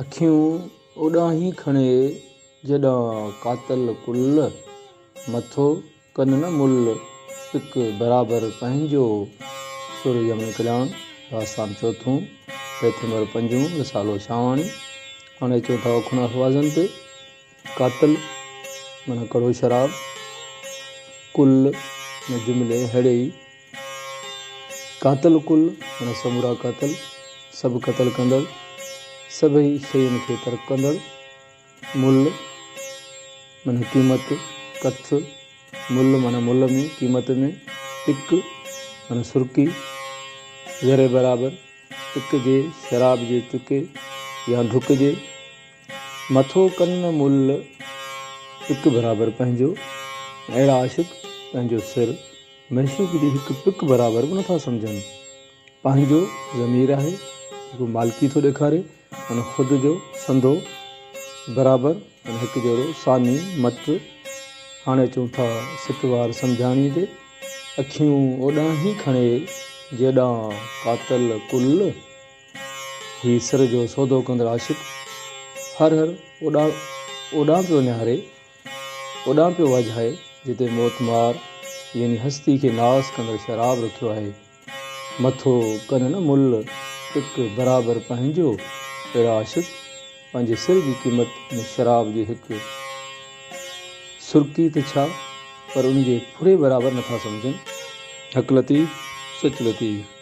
اکيون اوڏانهين کڻي جيڏانهن قاتل ڪل، مٿو ڪن نه مل، پڪ برابر پنهنجو. سر يمن ڪلياڻ، داستان چوٿون، بيت نمبر پنجون، رسالو شاهواڻي. هاڻي اچون ٿا اوکن الفاظن تي. قاتل معنيٰ ڪڙو شراب، ڪل معنيٰ جملي هڙئي، قاتل ڪل معنيٰ سمورا قاتل، سڀ قتل ڪندڙ، سڀئي شين کي ترڪ ڪندڙ، مل معنيٰ قيمت، ڪٿ، مل معنيٰ مل ۾، قيمت ۾، پڪ معنيٰ سرڪي، ذري برابر، پڪ جي، شراب جي چڪي يا ڍڪ جي، مٿو ڪن مل، پڪ برابر پنهنجو، اهڙا عاشق پنهنجو سر معشوق جي هڪ پڪ برابر به نٿا سمجهن. پنهنجو ضمير آهي جيڪو مالڪي ٿو ڏيکاري معنيٰ خود جو سنڌو برابر معنيٰ هڪ جهڙو ثاني مٽ. هاڻي اچون ٿا سٽ وار سمجهاڻي تي. اکيون اوڏانهين کڻي جيڏانهن قاتل ڪل. هي سر جو سودو ڪندڙ عاشق هر هر اوڏانهن پيو نهاري. اوڏانهن پيو واجهائي جتي موتمار يعني هستي کي ناس ڪندڙ شراب رکيو آهي. مٿو ڪن نه مل، پڪ برابر پنهنجو، اهڙا عاشق پنهنجي سر جي قيمت ان شراب جي هڪ سرڪي ته ڇا پر ان جي ڦڙي برابر نٿا سمجهن. حق لطيف، سچ لطيف.